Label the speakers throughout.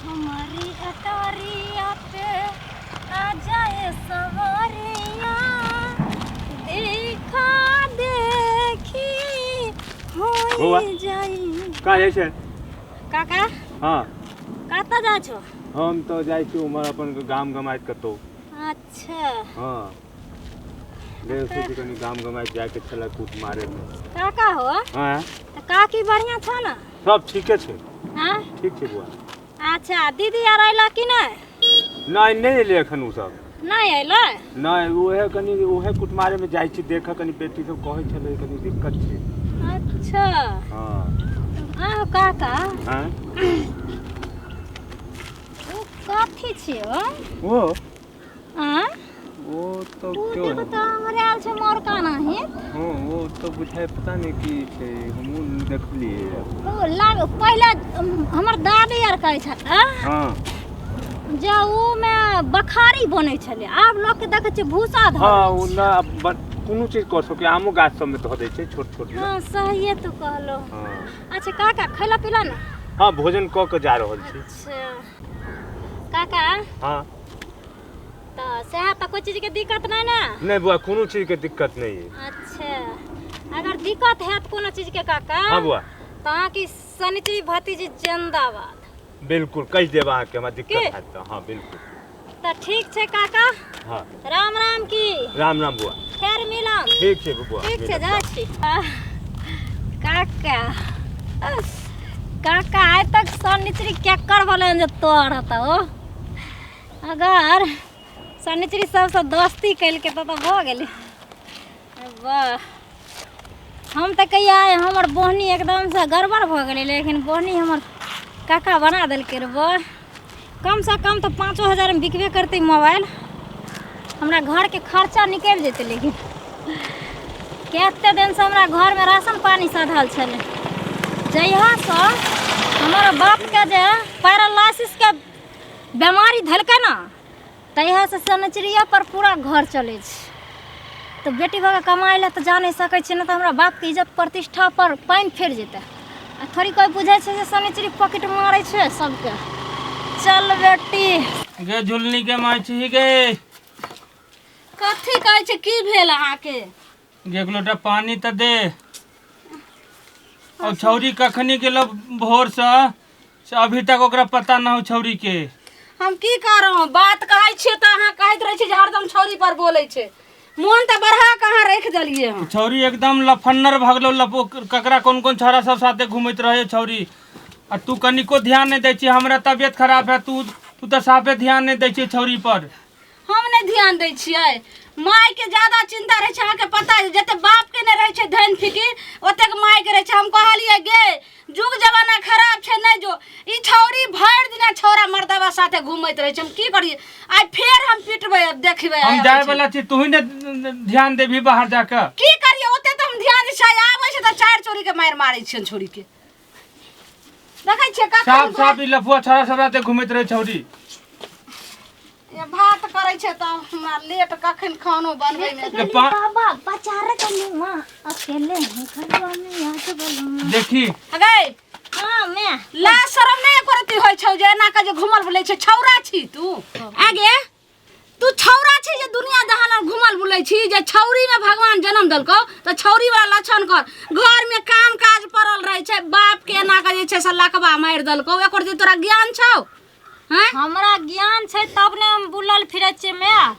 Speaker 1: हमारी अटारिया पे आ जाए सवारिया, देखा देखी
Speaker 2: बौआ।
Speaker 1: हो जाई।
Speaker 2: कहाँ जाइ छै?
Speaker 1: काका।
Speaker 2: हँ।
Speaker 1: कतऽ जाइ छौ?
Speaker 2: हम तऽ जाइ छी उम्हर अपन गाम गमाइत कतहु।
Speaker 1: अच्छा।
Speaker 2: हँ, गेल छी कनि गाम गमाइत जाइके छलै कूट मारैमे।
Speaker 1: काका हो।
Speaker 2: हँ।
Speaker 1: तऽ काकी बढ़िआँ छौ ने?
Speaker 2: सब ठीके छै।
Speaker 1: हँ,
Speaker 2: ठीक छै बौआ।
Speaker 1: अच्छा, दीदी आर अयला कि नहि?
Speaker 2: नहि, नहि एलै एखन ओ सब।
Speaker 1: नहि अयलै?
Speaker 2: नहि, उहे कनि उहे कुटमारेमे जाइ छी देखऽ कनि, बेटी सब कहै छलै कनि दिक्कत छै।
Speaker 1: अच्छा।
Speaker 2: हँ।
Speaker 1: आहो काका।
Speaker 2: हँ।
Speaker 1: ओ कथी छियै?
Speaker 2: ओ?
Speaker 1: आँ?
Speaker 2: ओ तऽ
Speaker 1: ओ
Speaker 2: क्यों?
Speaker 1: देखो तऽ हमरे आयल छै मोरका नाही।
Speaker 2: हँ, ओ तऽ बुझाइ पता नहि की छै, हमहूँ देखलियै।
Speaker 1: ओ लाग पहिले हमर दादी आर कहै छलै जे ओ मे बखारी बनै छलै, आब लोकके देखै छियै भूसा धऽ
Speaker 2: हँ
Speaker 1: दै
Speaker 2: ओ
Speaker 1: छै।
Speaker 2: न कोनो चीज कऽ सकै, आमो गाछ सबमे धऽ दै छै छोट छोट मे।
Speaker 1: हँ, सहिए तू कहलो।
Speaker 2: हँ।
Speaker 1: अच्छा काका, खैला पीला ने?
Speaker 2: हँ, भोजन कऽ के जा रहल छी।
Speaker 1: अच्छा काका।
Speaker 2: हँ।
Speaker 1: तऽ सएह तऽ कोइ चीजके दिक्कत नहि ने?
Speaker 2: नहि बौआ, कोनो चीजके दिक्कत नहि अइ।
Speaker 1: अच्छा, अगर दिक्कत हैत कोनो चीजके काका,
Speaker 2: हँ बौआ,
Speaker 1: तऽ अहाँके शनिचरी भतीजी जिंदाबाद।
Speaker 2: बिल्कुल कहि देब अहाँके, हमरा
Speaker 1: की?
Speaker 2: दिक्कत हैत तऽ। हँ, बिल्कुल।
Speaker 1: तऽ ठीक छै काका।
Speaker 2: हँ।
Speaker 1: राम राम की।
Speaker 2: राम राम बौआ।
Speaker 1: फेर मिलब।
Speaker 2: ठीक छै बौआ।
Speaker 1: ठीक छै।
Speaker 2: मिलब।
Speaker 1: जाइ छी। काका, काका, आइ तक शनिचरी केकर भेलै जे तोहर हेतौ? अगर शनिचरी सबसँ दोस्ती केलकै तऽ भऽ गेलै। वाह, हम तऽ कहिया हमर बोहनी एकदमसँ गड़बड़ भऽ गेलै, लेकिन बोहनी हमर काका बना देलकै रे। वाह, कमसँ कम तऽ 5,000मे बिकबे करतै मोबाइल, हमरा घरके खर्चा निकलि जेतै। लेकिन कते दिनसँ हमरा घरमे राशन पानी सधल छलै, जहियासँ हमर बापके जे पैरालिसिसके बेमारी धलकै ने, तहियासँ शनिचरिया पर पूरा घर चलै छै। तऽ बेटी भऽ कऽ कमाइ लए तऽ जा नहि सकै छी ने, तऽ हमरा बापके इज्जत प्रतिष्ठा पर पानि फेर जेतै। आ थोड़ी कोइ बुझै छै जे शनिचरी पॉकेट मारै छै सबके। चल बेटी।
Speaker 3: गे झुलनी के माय छी गे।
Speaker 4: कथी कहै छै? की भेल अहाँके?
Speaker 3: गे, एक लोटा पानी तऽ दे। और छौरी कखनी गेलो भोर से, से अभी तक ओकरा पता न हो छौरी के।
Speaker 4: हम की करब? बात कहै छियै तऽ अहाँ कहैत रहै छी जे हरदम छौरी पर बोलै छै। मोन तऽ बढ़ा कऽ अहाँ राखि देलियै हँ।
Speaker 3: छौरी एकदम लफन्नर भऽ गेलो, लपो ककरा कोन कोन छौरा सब साथे घूमैत रहे छौरी, आ तू कनिको ध्यान नहि दै छी। हमरा तबियत खराब है, तू तू तऽ साफे ध्यान नहि दै छी छौरी पर।
Speaker 4: हम नहि ध्यान दै छियै? मायके ज्यादा चिंता रहै छै, अहाँके पता है, जते बापके नहि रहै छै धन फिकिर, ओतेक मायके रहै छै। हम कहलियै गे, जुग जमाना खराब छै, नहि जो। ई छौरी भरि दिना छौरा मर्दबा साथे घूमैत रहै छै। हम की करियै? आइ फेर हम पिटबै, अब देखबै।
Speaker 3: हम
Speaker 4: आबै
Speaker 3: जाय
Speaker 4: छै।
Speaker 3: वाला छी, तू ही ने ध्यान देबही बाहर जाके।
Speaker 4: की करियै? ओते तऽ हम ध्यान दै छियै, आबै छै तऽ चारि चोरी के मारि मारै छियनि छौरी के। देखै छियै कखन
Speaker 3: साफ साफ ई लफुआ छौरा सब राते घूमैत रहै छौरी।
Speaker 4: ये भात करै छै तऽ हमरा लेट कखन खानो बनबै मे।
Speaker 1: बाबा बचा रे कनी माँ, अकेले हैं घरवा में आज बलमा।
Speaker 3: देखी।
Speaker 4: अगै।
Speaker 1: हाँ मैं।
Speaker 4: ला शरम नहि एको रत्ती होइ छौ जे एना के जे घुमल बुलै छै? छौरा छी तू आगे, तू छौरा छी जे दुनिया जहान आर घुमल बुलै छी। जे छौरी में भगवान जन्म देलकौ तऽ छौरी वाला लक्षण कर। घर में काम काज पड़ल रहै छै, बाप के एना के जे छै से लकवा मारि देलकौ। एकर जे तोरा ज्ञान छौ? हैं?
Speaker 1: हमरा ज्ञान छै तब ने हम बुलल फिरै छियै। माय,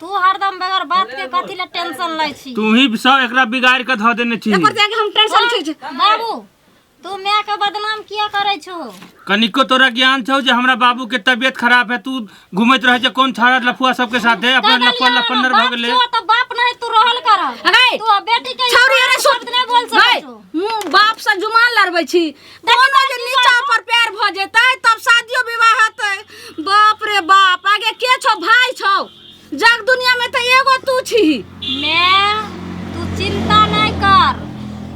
Speaker 1: तू हरदम बगैर बात के कथी ले टेंशन लै छी?
Speaker 3: तू ही सब एकरा बिगाड़ के धऽ देने छी।
Speaker 4: एकर जे हम टेंशन छै।
Speaker 1: बाबू, तू माय के बदनाम किया करै छो?
Speaker 3: कनिको तोरा ज्ञान छौ जे हमरा बाबू के तबियत खराब है, तू घूमैत रहै छै कोन छाड़ा लफुआ सबके साथे, अपना लफुआ लफन्नर भऽ गेलै।
Speaker 1: तऽ बाप नहीं तू रहल कर।
Speaker 4: अगै,
Speaker 1: तू बेटी के
Speaker 4: छौरी, अरे सुन।
Speaker 1: शब्द नहीं बोल सकै छो।
Speaker 4: मुँह बाप से जुमान लड़बै छी, कोनो जे नीचा पर पैर भऽ जेतै तब शादियो विवाह हेतै। बाप रे बाप, आगे के छौ? भाई छौ? जग दुनिया में तऽ एगो तू छी।
Speaker 1: मैं, तू चिंता नहीं कर।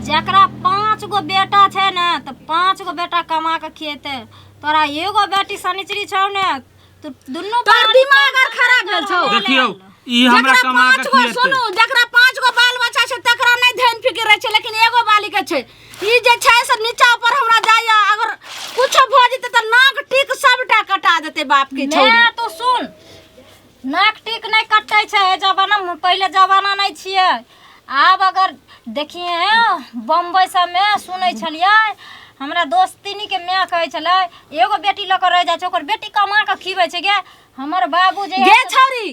Speaker 1: जकरा 5 गो बेटा छै ने, तऽ 5 गो बेटा कमा के खिएतै। तोरा एगो बेटी शनिचरी छौ ने, तू दुनू
Speaker 4: तोहर
Speaker 1: प्राणी
Speaker 4: दिमाग आर खराब भेल छौ।
Speaker 3: देखियौ, ई हमरा
Speaker 4: जकरा
Speaker 3: कमा के
Speaker 4: 5 गो
Speaker 3: खिएतै।
Speaker 4: सुनू, जकरा 5 गो बाल बच्चा छै तकरा नहि धन फिकिर रहै छै, लेकिन एगो बाली के छै। ई जे छै से नीचा ऊपर हमरा जाइया, अगर कुछो भऽ जेतै तऽ नाक टीक सबटा कटि बाप के छौरी।
Speaker 1: मैं तू सुन, नाक टीक नहि कटै छै एहि जमाना मे, पहिले जमाना नहि छियै आब। अगर देखिए बम्बई सबमे सुनै छलियै, हमरा दोस्तिनी के माय कहै छलै एगो बेटी लऽ कऽ रहि जाइ छै, ओकर बेटी कमा कऽ खिबै छै गे। हमर बाबू जे
Speaker 4: गे छौरी,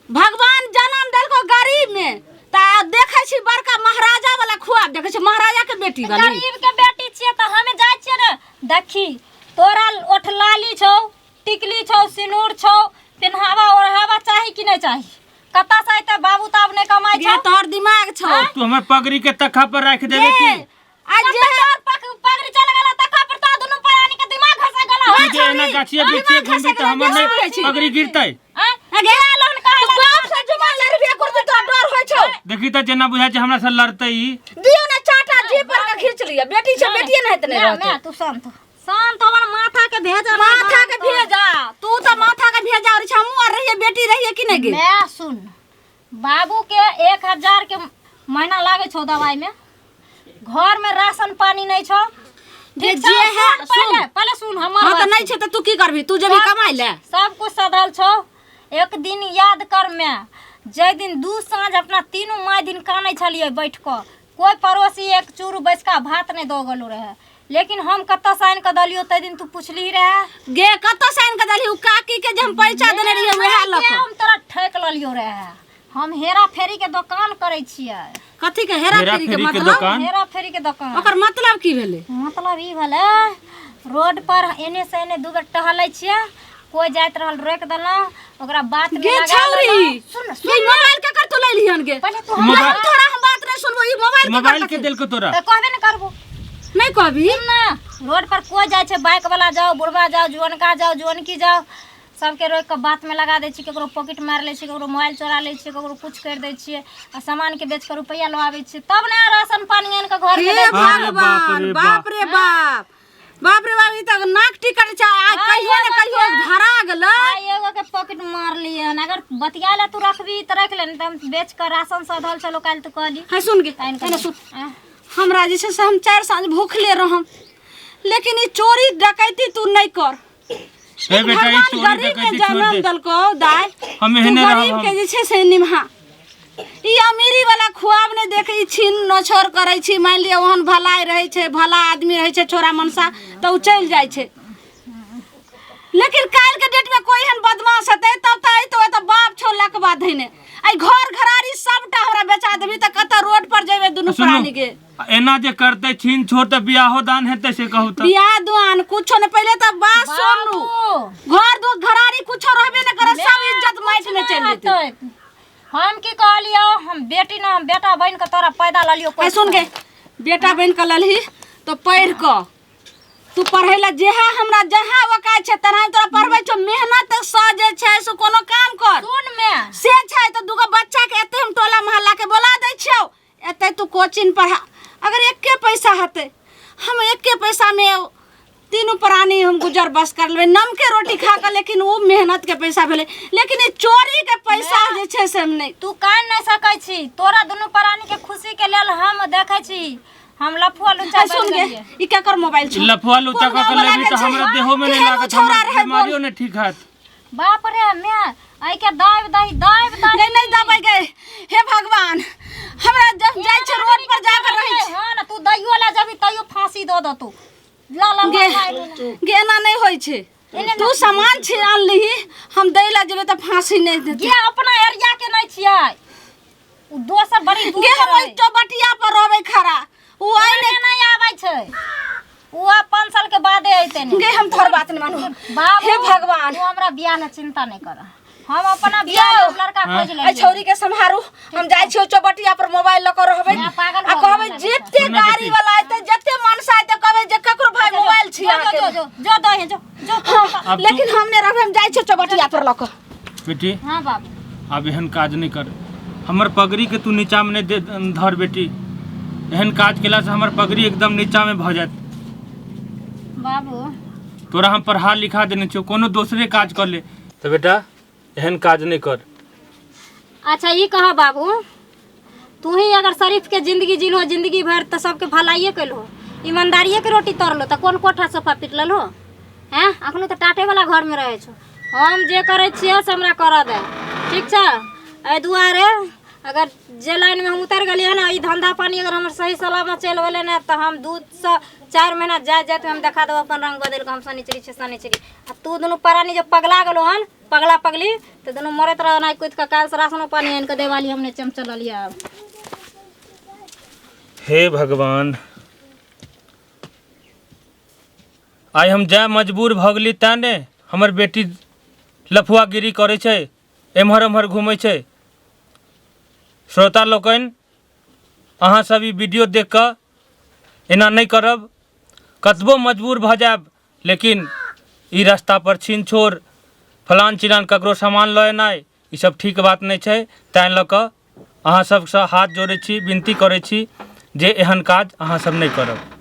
Speaker 4: भगवान जन्म देलको गरीब में त देखै छी बड़का महाराजा वाला खुआब देखै छी, महाराजा के बेटी वाली।
Speaker 1: गरीब के बेटी छियै तऽ हमे जाइ छियै ने। देखी तोरा ओठलाली छौ, टिकली छौ, सिनूर छौ, पेन्हावा ओढ़ावा चाही कि नहि चाही? कतऽ से अयतै? बाबू ताब नहि कमाइ
Speaker 4: गे
Speaker 1: छौ।
Speaker 4: तोहर दिमाग छौ।
Speaker 3: तू हमर पगड़ी के तखा पर राखि देबे की?
Speaker 4: आ जे
Speaker 1: तोहर पगड़ी चल गेला तखा पर, तो दुनू प्राणी के दिमाग घसा गेला।
Speaker 3: तू जे एना गाछिए बिछिए घुमबी तऽ हमर नहि पगड़ी गिरतै।
Speaker 1: आँय? गे लोन कहै
Speaker 4: तू बाप से जुमा लड़बे करतै तोरा डर होइ छौ।
Speaker 3: देखी तऽ जेना बुझाइ छै हमरा से लड़तै ई।
Speaker 4: दियौ ने चाटा जी पर के खींच लिअ। बेटी छै, बेटिए ने हेतै, नहि रहतै।
Speaker 1: मैं तू शांत हो, शांत हो, हमर माथा के भेजा नहि
Speaker 4: माथा के
Speaker 1: गरम कर।
Speaker 4: भेजा, तू तऽ माथा के भेजा और हमहूँ आर रहिए बेटी रहिए कि नहि गे?
Speaker 1: मैं सुन, बाबू के 1000 के महीना लागै छौ दवाई में, घर में राशन पानी नहीं छौ।
Speaker 4: जे
Speaker 1: ठीक छौ?
Speaker 4: जे है,
Speaker 1: सुन पहिले,
Speaker 4: सुन।
Speaker 1: पहिले सुन हमर
Speaker 4: हाँ तऽ
Speaker 1: बात।
Speaker 4: नहि छै तऽ तू की करबी? तू जेबी कमाइ ले?
Speaker 1: सब कुछ सधल छौ। एक दिन याद कर मैं, जै दिन दू साँझ अपना तीनू माय दिन कानै छलियै बैठ कऽ, कोई पड़ोसी एक चूरू बैसका भात नहि दऽ गेलो रहे, लेकिन हम कतऽ से आनि कऽ दलियो ताहि दिन तू पुछली रहे?
Speaker 4: गे कतऽ से आनि कऽ देलही? उ काकी के जे हम पैसा देने रहियै वएह लऽ कऽ।
Speaker 1: हम तोरा ठकि लेलियो रहे। हम हेरा फेरी के दोकान करै छियै।
Speaker 4: कथी के हेरा फेरी के
Speaker 3: हेरा-फेरी के
Speaker 4: मतलब?
Speaker 3: दोकान?
Speaker 1: हेरा फेरी के दोकान।
Speaker 4: ओकर मतलब की भेलै?
Speaker 1: मतलब ई भेलै, रोड पर एने से एने दू बेर टहलै छियै, कोई जाइत रहल रोकि देलहुँ, ओकरा बात में
Speaker 4: गे
Speaker 1: लगा
Speaker 4: छौरी
Speaker 1: लेलहुँ। सुन
Speaker 4: गे, मोबाइल केकर तू लेलिहन गे?
Speaker 1: पहिले तू
Speaker 3: मोबाइल-
Speaker 4: हम तोरा हम बात नहि सुनबो। ई मोबाइल केकर?
Speaker 3: मोबाइल के देलको तोरा?
Speaker 1: तऽ कहबे ने करबो।
Speaker 4: नहि कहबी?
Speaker 1: सुन ना, रोड पर कोई जाइ छै, बाइक वाला जाओ, बुढ़वा जाओ, जुअनका जाओ, जुअनकी जाओ, सबके रोकि कऽ बातमे लगा दै छियै। ककरो पॉकेट मारि लै छियै, ककरो मोबाइल चोरा लै छियै, ककरो कुछ करि दै छियै आ सामानके बेच कऽ रुपैआ लऽ आबै छियै, तब ने राशन पानी आनि कऽ घरके
Speaker 4: हे
Speaker 1: दै छियै।
Speaker 3: अरे बाप
Speaker 4: भगवान
Speaker 3: रे
Speaker 4: बाप रे बाप, बाप रे बाप, ई तऽ नाक टिकट छै। आ
Speaker 1: हाँ,
Speaker 4: कहियो ने
Speaker 1: एगो
Speaker 4: कहियो
Speaker 1: के-
Speaker 4: धरा गेलै।
Speaker 1: आ एगो के पॉकेट मारलियै हन। अगर बतिया ले तू रखबी तऽ रख ले, नहि तऽ हम बेच कऽ राशन सधल छलो काल्हि तू कहली
Speaker 4: है सुन गे,
Speaker 1: आनि कऽ
Speaker 4: एने सुन।
Speaker 1: आँय।
Speaker 4: हमरा जे छै से हम 4 साँझ भूखले रहम, लेकिन ई चोरी डकैती तू नहि कर।
Speaker 3: हे बेटा, ई
Speaker 4: भगवान
Speaker 3: चोरी
Speaker 4: गरीब में
Speaker 3: डकैती छोड़
Speaker 4: जन्म
Speaker 3: दे।
Speaker 4: देलकौ दाय,
Speaker 3: हम
Speaker 4: तू
Speaker 3: एहने रहब
Speaker 4: गरीब
Speaker 3: हम।
Speaker 4: के जे छै से निमहा। ई अमीरी वाला खुआब नहि देख, ई छीन नछोर करै छी। मानि लिअ ओहन भलाई रहै छै, भला आदमी रहै छै छोरा मनसा तऽ ओ चलि जाइ छै, लेकिन काल्हि के डेट में कोई एहन बदमाश हेतै तब तऽ अयतौ एतऽ बाप छौ लकबा धैने। एहि घर घरारी सबटा हमरा बेचा देबही तऽ कतऽ रोड पर जेबै दुनू
Speaker 3: सुनू,
Speaker 4: प्राणी के?
Speaker 3: एना जे करतै छीन छोड़ तऽ बियाहो दान हेतै से कहू तऽ?
Speaker 4: बियाह दुआन कुछो नहि। पहिले तऽ बात सुनू,
Speaker 1: बाबू,
Speaker 4: घर दु घरारी कुछो रहबे नहि करे, सब इज्जत माटि में चलि जेतै।
Speaker 1: हेतै। हम की कहलियौ, हम बेटी ना, हम बेटा बनि कऽ तोरा पैदा ललियौ।
Speaker 4: ऐ सुन गे, बेटा बनि कऽ ललही तऽ पढ़ि कऽ तू पढ़ै लए जेहा हमरा जहाँ ओकाय छै तेनाही तोरा पढ़बै छौ। मेहनत सँ जे छै से कोनो काम कर।
Speaker 1: सुन में
Speaker 4: से छै तऽ दूगो बच्चा के एते हम टोला मोहल्ला के बोला दै छियौ, एते तू कोचिंग पढ़ा। अगर एके पैसा हेतै, हम एके पैसा में तीनू प्राणी हम गुजर बस कर लेबै नमके रोटी खा कऽ, लेकिन ओ मेहनत के पैसा भेलै। लेकिन ई चोरी के पैसा जे छै से हम नहि।
Speaker 1: तू कान नहि सकै छी। तोरा दुनू प्राणी के खुशी के लेल हम देखै छी, हम लफुआ लुच्चा
Speaker 4: आ सुन
Speaker 1: बनि
Speaker 4: गे,
Speaker 1: गेलियै।
Speaker 4: ई केकर मोबाइल छौ?
Speaker 3: लफुआ लुच्चा
Speaker 4: कोन
Speaker 3: कऽ के
Speaker 4: गाँव वाला
Speaker 3: लेबही
Speaker 4: के
Speaker 3: तऽ
Speaker 4: छै?
Speaker 3: हमरा देहो में नहि
Speaker 4: केहन
Speaker 3: लागत,
Speaker 4: छौड़ा
Speaker 3: हमरा
Speaker 4: रहै बोल?
Speaker 3: बीमारियो नहि ठीक हैत।
Speaker 1: बाप रे मैं, एहि के दाबि दही, दाबि दही।
Speaker 4: नहीं नहीं दबाई गए। हे भगवान, हमरा जब जाइ छै रोड पर जाकर रहै छै।
Speaker 1: हाँ ना, तू दैयो ला जबी तैयो फांसी दऽ दतू। ला ला
Speaker 4: गे
Speaker 1: ला, ला।
Speaker 4: गे, एना नहि होइ छै। तू सामान छै आनलिही, हम दै ला जेबै तऽ फांसी नहि देतै।
Speaker 1: गे अपना एरिया के नहि छियै, उ दोसर बड़ी दूर
Speaker 4: गे
Speaker 1: के
Speaker 4: हम ओहि
Speaker 1: रहै।
Speaker 4: चौबटिया पर रहबै खड़ा, उ आइ
Speaker 1: एने नहि आबै छै उ, आब 5 साल के बादे अयतै ने।
Speaker 4: गे हम तोहर बात नहि मानू।
Speaker 1: बाबू,
Speaker 4: हे भगवान,
Speaker 1: तू हमरा बियाह ले चिंता नहि कर, हम अपना बियाह ले
Speaker 4: यौ।
Speaker 1: लड़का खोज
Speaker 4: एहि
Speaker 1: लेलियै।
Speaker 4: छौरी के सम्हारू, हम जाइ छियै चौबटिया पर मोबाइल लऽ कऽ रहबै
Speaker 1: मैं पागल
Speaker 4: आ
Speaker 1: भऽ
Speaker 4: कहबै
Speaker 1: गेलहुँ।
Speaker 4: जते
Speaker 3: सुनना
Speaker 4: गाड़ी
Speaker 3: बेटी।
Speaker 4: वाला एतै, जते मनसा एतै, कहबै जे ककरो भाई मोबाइल छी
Speaker 1: जो
Speaker 4: अहाँके।
Speaker 1: जो जो जो दही जो जो।
Speaker 4: हाँ,
Speaker 3: आब तू-
Speaker 4: लेकिन हम नहि रहबै, हम जाइ छियै चौबटिया पर लऽ कऽ।
Speaker 3: बेटी।
Speaker 1: हाँ बाबू।
Speaker 3: आब एहन काज नहि कर, हमर पगड़ी के तू नीचा में नहि दे धर बेटी। एहन काज केलासँ हमर पगड़ी एकदम नीचा में भऽ जायत।
Speaker 1: बाबू,
Speaker 3: तोरा हम पढ़ा लिखा देने छियौ, कोनो दोसरे काज कर ले तऽ बेटा एहन काज नहि कर।
Speaker 1: अच्छा ई कह बाबू, तू ही अगर शरीफ के जिंदगी जीलहो जिंदगी भरि तऽ सबके भलाइए कयलहो, ईमानदारिए के रोटी तरलो, तऽ कोन कोठा सोफा पीट लेलहो? हैं अखनो तऽ टाटेवला घरमे रहै छौ। हम जे करै छियै से हमरा करऽ दे, ठीक छै? एहि दुआरे अगर जे लाइनमे हम उतरि गेलियै ने, ई धन्धा पानी अगर हमर सही सलामत चलि गेलै ने, तऽ हम 2 से 4 महीना जाइत जाइत हम देखा देबो अपन रंग बदलि कऽ। हम शनिचरी छियै, शनिचरी। आ तू दुनू प्राणी जे पगला गेलो हन, पगला पगली, तऽ दुनू मरैत रह ओनाहि कुदि कऽ। काल्हिसँ राशनो पानी आनि कऽ देवाली हम नहि चमचललियै आब।
Speaker 3: हे भगवान, आइ हम जाय मजबूर भऽ गेली तैँ ने हमर बेटी लफुआगिरी करै छै, एम्हर ओम्हर घूमै छै। श्रोता लोकनि, अहाँ सब ई वीडियो देख कऽ एना नहि करब। कतबो मजबूर भऽ जायब, लेकिन ई रास्ता पर छीन छोड़, फलान चिलान, ककरो सामान लऽ एनाइ, ई सब ठीक बात नहि छै। तैँ लऽ कऽ अहाँ सबसँ हाथ जोड़ै छी, विनती करै छी जे एहन काज अहाँ सब नहि करब।